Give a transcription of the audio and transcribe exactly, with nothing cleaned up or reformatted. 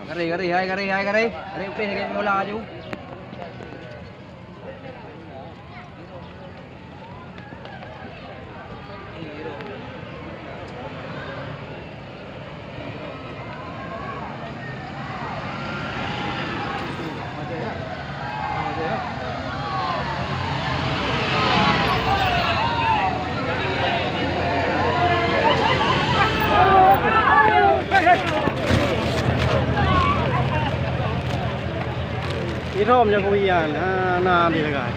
Gari, gari, hai gari, hai gari. Gari upih lagi bola laju. Irhom nyang kuwian, ha, na di lagak.